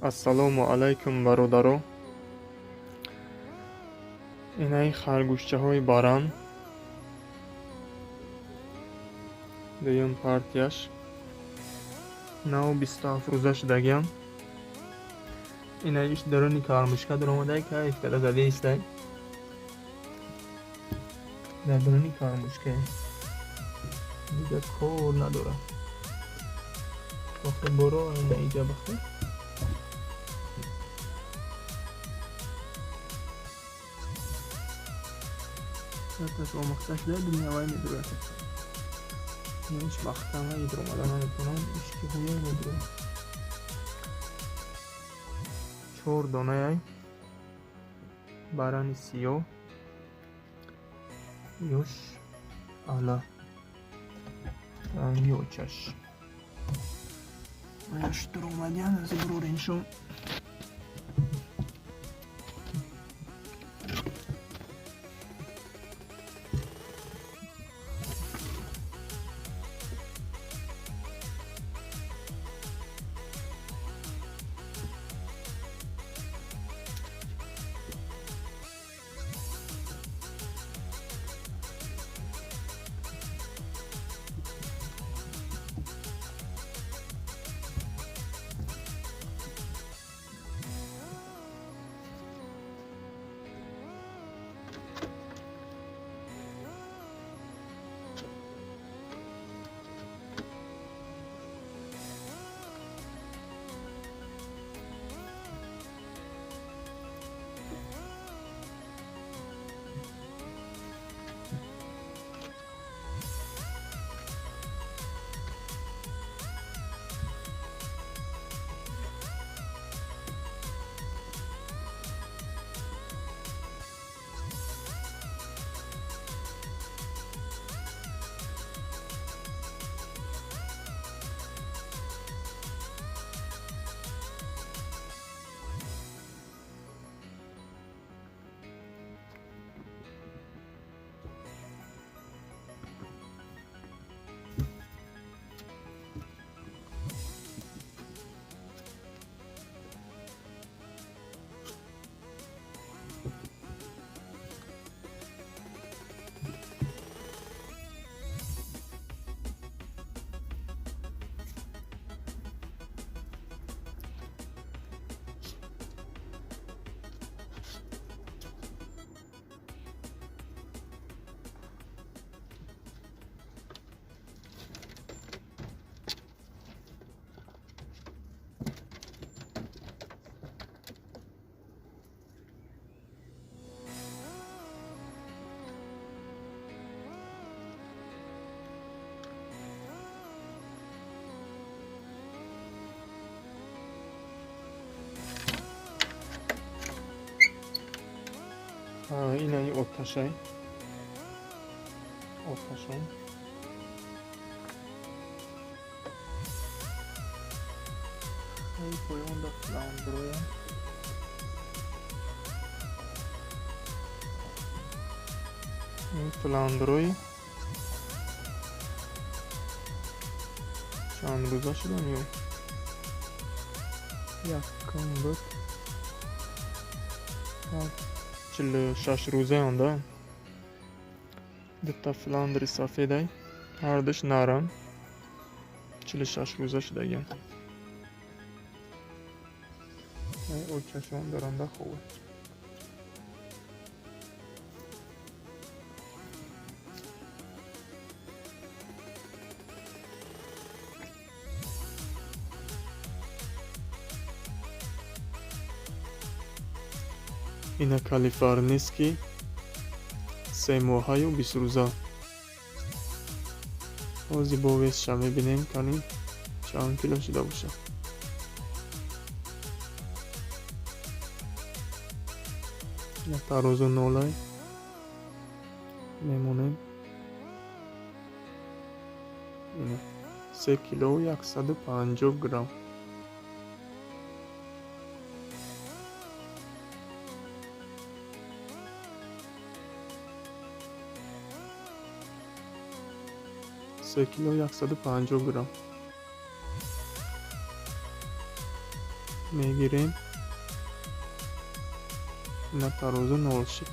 Ассалому алайкум, бародаро. Инаи харгӯшчаҳои баран. Дуюм партияш. Нав 27 рӯза шудагиам. Инаиш даруни кармушка даромадай, кайф када задеистай. Дар даруни кармушка. Дига кор надорад. Вақте боро ина иҷа бахте. Саташ омӯхта шуда, дунявай медурад. Иш маҳкама идромада наметавонам, ишки ҳуя медурад. 4 донаяй барани сиёҳ, ёш ала ранги очаш. Ёш дуромадиан аз бурориншон. Инаи оташай. Оташон. Ай поёнда фландроя. Ин фландрои чанд рӯза шудам ё? Якум буд. 46 рӯзаам да. Дута фландри сафедай, ҳардуш нарам. 46 рӯза шудагиам. Ай очашон даранда хобе. Ина калифорнийский 3 моҳаю 20 рӯза. Ҳозир бо весша мебинем, кани чанд кило шуда бошад. Як тарозу нолай мемонем. Ина 3 килову 150 грамм. 3 кило 150 грамм. Мегирем, ина тарозу нол шид.